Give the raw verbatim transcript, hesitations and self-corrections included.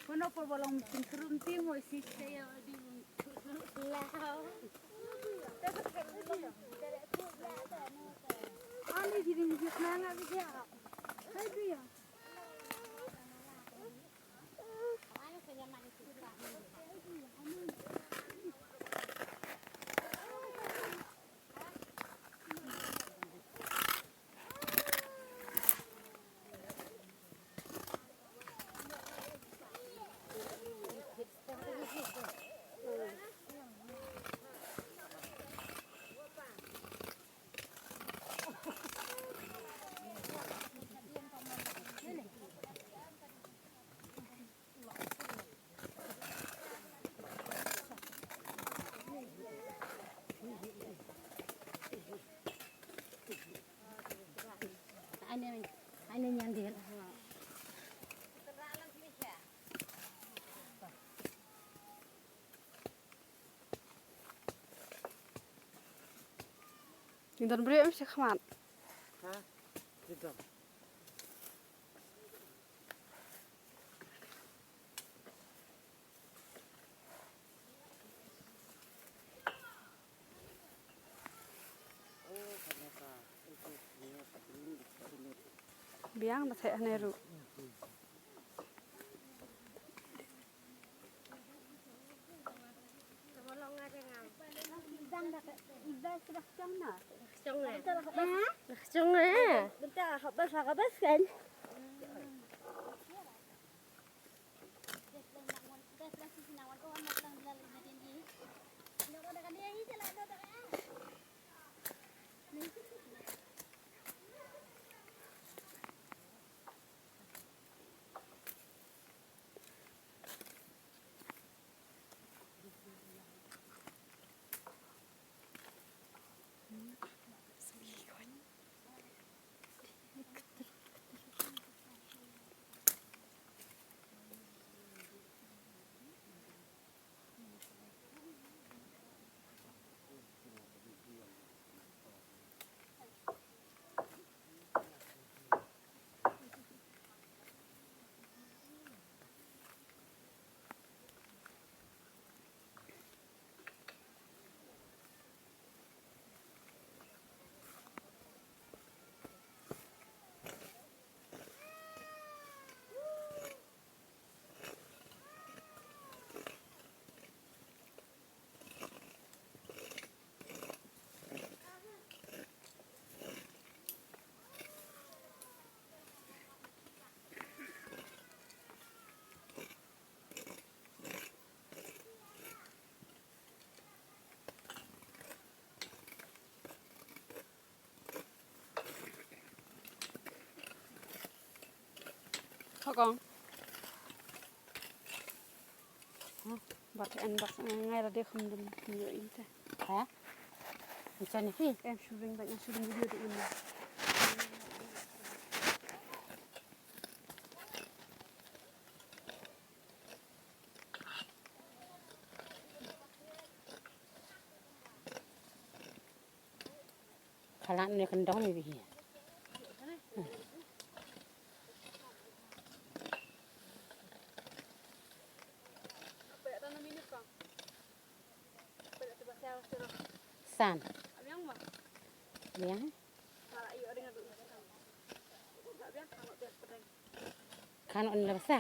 Kono por bolong mesin kerum ti mo isi saya di lao. Ani jadi nggak nanga dia. Hai dia. Ane, ane nyandir. Jingdon briew em shi khmat. Ha? Jingdon. Biang da theh hane ruh. Bynta haba sa ka bas kan. Hokong. Bat en bat ngai ra de khum dum nyo inte. Ha? Macam ni. Em shooting bat ngai shooting video de ini. Khalat ne kan dong ni bihi. San. Biang. Kan on la basa.